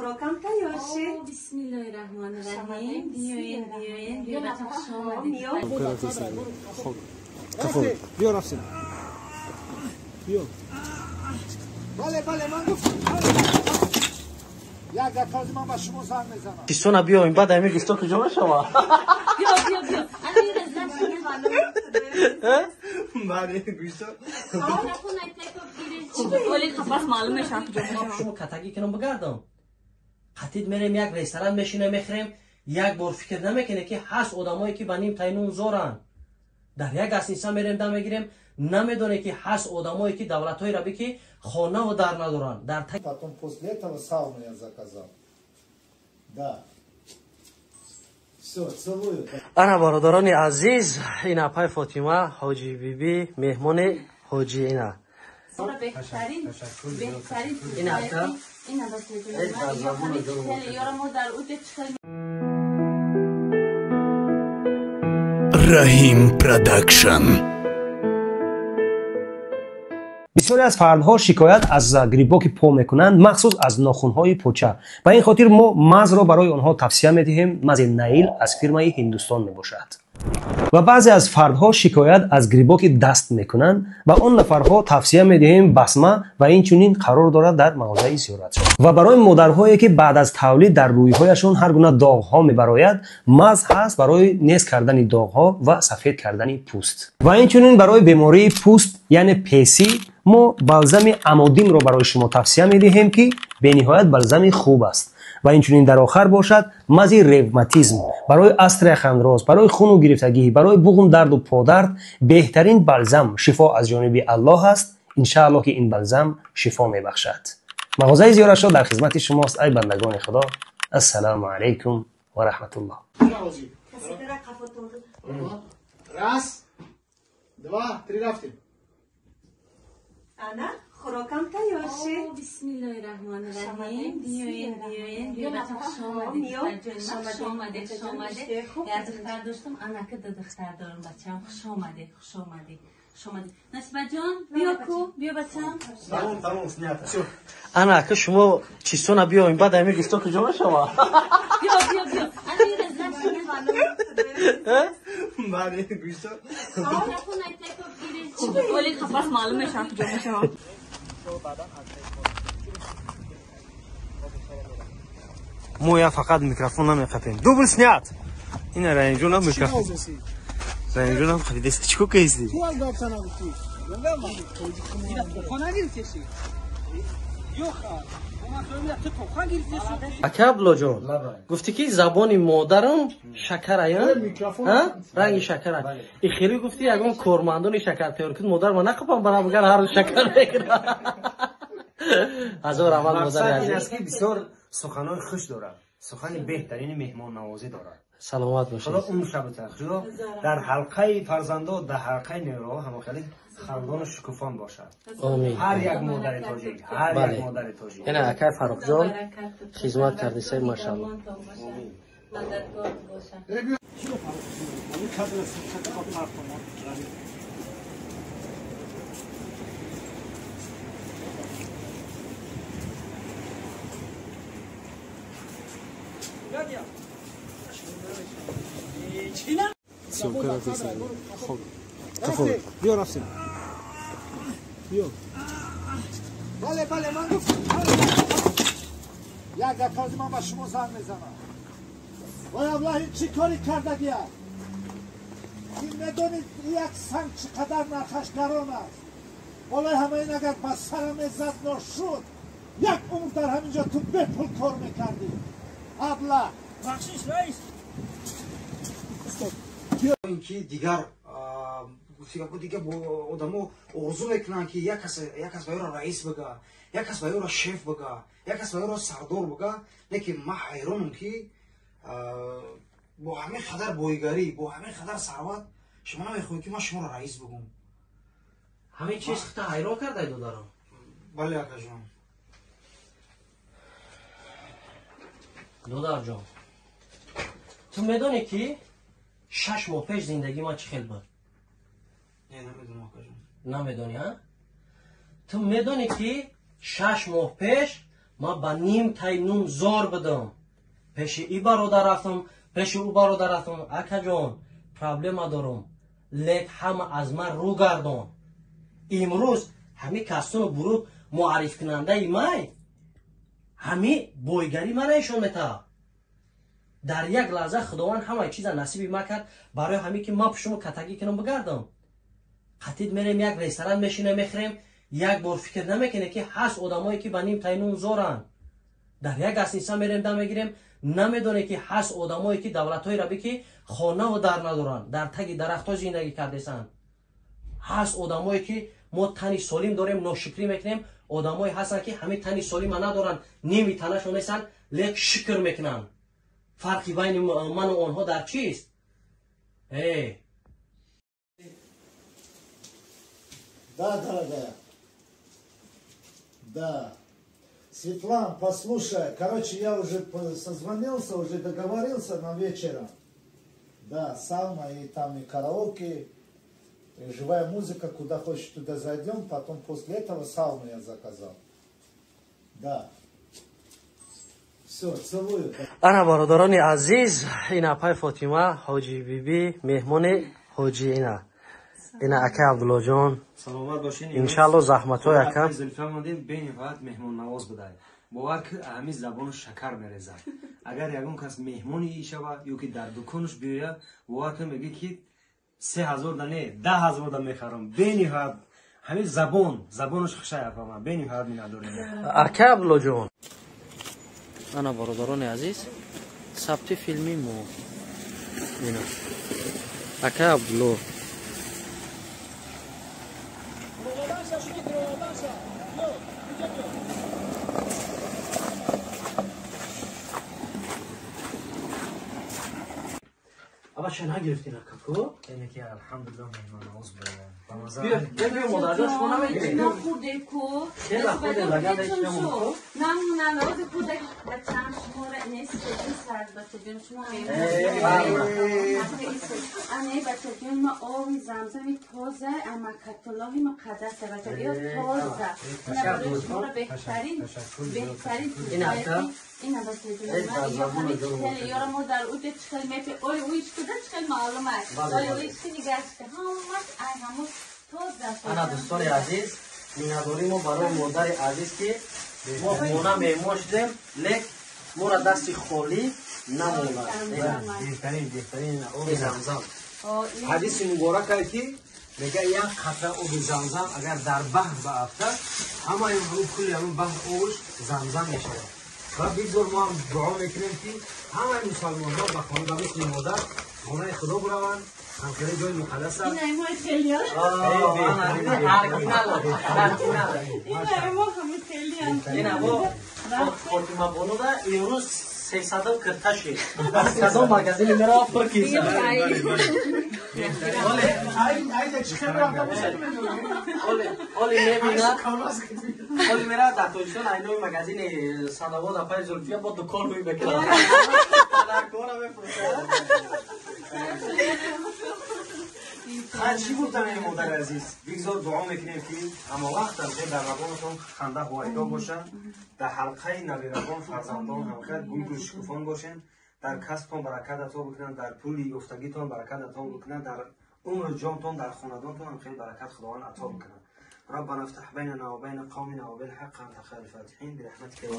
Хӯрокам тайёр шид. Бисмиллоҳи раҳмони раҳим. Биёен, биёен, биё бачам, хуш омадед. Биё, рафтем. Биё. Бале, бале, ман гуфтам. Як дақиқа, ман ба шумо занг мезанам. Кисона биёем, баъд ами гуфто куҷо мешава? Биё, биё, биё. Бале, гуфто. Шумо катагӣ кунам бигардам. Қатид мерем як ресторан мешинем, мехӯрем, як бор фикр намекунем, ки ҳаст одамое ки ба ним тайнун зоранд. Дар як гостиница мерем, дам мегирем, намедонем ки ҳаст одамое ки давлатҳои рабӣ ки хонаву дар надоранд. Дар Потом после этого сауну я заказал. Да. Всё, целую. Ана, бародарони азиз, ин апай Фотима, ҳоҷи Бибӣ, меҳмони ҳоҷи ина. Беҳтарин, беҳтарин. Ин ака. Ина бачаҷон. Ёра мо дар уҷа чӣ Раҳим Продакшн. Бисёре аз фардҳо шикоят аз грибоки по мекунанд, махсус аз нохунҳои поча. Ба ин хотир мо мазро барои онҳо тавсия медиҳем. Мази Наил аз фирмаи Ҳиндустон мебошад. Ва баъзе аз фардҳо шикоят аз грибоки даст мекунанд, ба он нафарҳо тавсия медиҳем басма ва инчунин қарор дорад дар мағозаи Зиёратшо. Ва барои модарҳое ки баъд аз тавлид дар рӯйҳояшон ҳар гуна доғҳо мебарояд, маз ҳаст барои нез кардани доғҳо ва сафед кардани пӯст. Ва инчунин барои бемории пӯст, яъне песӣ, мо балзами Амодимро барои шумо тавсия медиҳем, ки бениҳоят балзами хуб аст. Ва инчунин дар охар бошад мази ревматизм барои остеохондроз, барои хуну гирифтагӣ, барои буғум дарду подард беҳтарин балзам, шифо аз ҷониби Аллоҳ аст. Иншааллоҳ ки ин балзам шифо мебахшад. Мағозаи Зиёратшо дар хизмати шумост, ай бандагони Худо. Ассалому алайкум ва раҳматуллоҳ. Раз, два, три, рафтем. Ана, хӯрокам тайёр шид. Бисмиллоҳи раҳмони раҳим. Биёен, биёен, биё бачам, хуш омадед. Хуш омадед, хуш омадед. Як духтар доштам, анака ду духтар дорам, бачам. Хуш омадед, хуш омадед, хуш омадед. Насибаҷон, биё ку, биё бачам. Тамом, тамом, снято. Всё. Ана, ака, шумо чистона биёем, баъд ами гуфто куҷо мешава? Биё, биё, биё. Бале, гуфто. Мо я фақат микрофон намеқапем. Дубл снят. Ина Раимҷонам микрофон. Раимҷонам қапидест. Чӣ кӯкаисти? Ту аз гапта нагуфтӣ. Ака Абдуллоҷон, гуфтӣ ки забони модарам шакарая, ранги шакара. И хеле гуфтӣ ягон кормандони шакар тайёр кун, модар ма нақапам барам, агар ҳар рӯз шакар мекунам. Ҳазор раҳмат, модари Мақсад ин азиз. аст, ки бисёр суханои хуш дорад. Сухани беҳтарини меҳмоннавозӣ дорад. Саломат бошед. Худо умр шабата. Худо дар ҳалқаи фарзандо, дар ҳалқаи нероҳо ҳамон хеле хандону шукуфон бошад. Омин. Ҳар як модари тоҷик, ҳар Бале. як модари тоҷик. Ина акай Фаррухҷон хизмат кардисай, машалло. Мададгор бошад. Биё, рафтем. Биё. Бале, бале, ман гуфтам. Як дақиқа, ман ба шумо занг мезанам. Вой, аблаҳ, ин чӣ кори кардагия? Ин медонед, як санг чӣ қадар нархаш гарон аст? Болои ҳама ин агар ба сарам мезад, ношуд. Як умр дар ҳамин ҷо ту бепул кор мекардӣ. Абла. Бахшиш, раис. Ин ки дигар дигар одамо орзу мекунанд, ки як кас, як кас ба ёро раис бига, як кас ба ёро шеф бига, як кас ба ёро сардор бига. Лекин ман ҳайронам, ки бо ҳамин қадар боигарӣ, бо ҳамин қадар сарват шумо намехоҳед, ки ман шуморо раис бигӯм. Ҳамин чиз хита ҳайрон кардай, додарам? Бале, акаҷон. Додарҷон, ту медонӣ, ки 6 моҳ пеш зиндагии ман чӣ хел буд? Не, намедонам, акаҷон. Намедонӣ, а? Ту медонӣ, ки 6 моҳ пеш Ман ба ним тай нун зор будам. Пеши и бародар рафтам, пеши ӯ бародар рафтам. Акаҷон, проблема дорам. Лек ҳама аз ман рӯ гардон. Имрӯз ҳами кастуну бурук муаррифкунандаи май ҳами бойгарӣ мана нишон метаҳад. Дар як лаҳза Худованд ҳамаи чиза насиби ма кард барои ҳаме ки ман пушумо катагӣ кунам бигардам. Қатид мерем як ресторан мешинем мехӯрем, як бор фикр намекунем ки ҳаст одамое ки ба ним тай нун зоранд. Дар як гастиница мерем дам мегирем, намедонем ки ҳаст одамое ки давлатҳои рабӣ ки хонаву дар надоранд, дар таги дарахтҳо зиндагӣ кардесанд. Ҳаст одамое ки мо тани солим дорем, ношукрӣ мекунем. Одамое ҳастанд ки ҳамин тани солима надоранд, ними танашон нестанд, лек шукр мекунанд. Фарқи байни ману онҳо дар чист? Да, дорогая. Да. Светлан, послушай, короче, я уже созвонился, уже договорился на вечером. Да, сауна и там и караоке, и живая музыка, куда хочешь, туда зайдем. Потом после этого сауну я заказал. Да. Все, целую. Ана бародарони азиз, ина апай Фотима, ҳоҷи биби, меҳмони ҳоҷи ина. Ина акай Абдуллоҷон. Саломат бошин. Иншалло заҳматҳои акам. Зулфа мондем, бениҳоят меҳмоннавоз будай. Бовар ки ҳамин забону шакар мерезад. Агар ягон кас меҳмони шава ё ки дар дуконаш биёяд, бовар ки мегӯяд ки 3000 да не, 10000 да мехарам. Бениҳоят ҳамин забон, забонаш хушай апа ман, бениҳоят миннатдорем. Акай Абдуллоҷон. Ана бародарони азиз, сабти филми мо. Ина. Акай Абдулло. Аба ча нагирифтин акаку? Ине ки алҳамдулиллоҳ меҳмоннавоз будем. Биё, биё модарҷон, шумо намегиред? Нахӯрдем ку. Хела хӯрдем, лаганда ҳеч намонд. Намуна, хӯрдак бачаам шуморо нест сард бачаҷон, шумо ане бачаҷон, ма оби замзами тоза, амакатуллоҳи муқаддаса бачаҷон, тоза. Шуморо беҳтарин, беҳтарин. Ина бачаҷон, ёро мо дар уҷа чихел мепе, оли уич куда чихел маълум аст. Оли уич ки нигашта, ҳамаш ай ҳамон тоза. Ана дӯстони азиз, миннатдорӣ мо барои модари азиз ки мо хона меҳмон шудем, лек моро дасти холӣ намонад. Беҳтарин, беҳтарин оби замзам. Ҳадиси муборак ае ки мегӯяд як қатра оби замзам агар дар баҳр баафтад, ҳамаи ҳамун кулли ҳамун баҳр обш замзам мешавад. Ва бигзор мо ҳам дуо мекунем ки ҳамаи мусалмонҳо ба хона ба мисли модар хонаи Худо бираванд, ҳамхеле ҷои муқаддас аст. Фотима бонуда имрӯз 300 кирта шид. Аз кадом магазини мерава пур киса. Оли мебинад, оли мерава дар Тоҷикистон айнои магазини Санавод апаи Зулфия бо дукон ҳуй мекунад. Кора мефурӯшад. Чӣ гуфтам ин модари азиз? Бигзор дуо мекунем ки ҳама вақт дар лабонатон ханда ҳувайдо бошад, дар ҳалқаи набирагон, фарзандон ҳамхел гулгул шукуфон бошед, дар касбтон баракат ато бикунад, дар пули ёфтагитон баракат ато бикунад, дар умру ҷонтон, дар хонадонтон ҳамхел баракат Худованд ато бикунад. ربنا افتح بيننا وبين قومنا وبالحق انت خير الفاتحين برحمتك يا رب.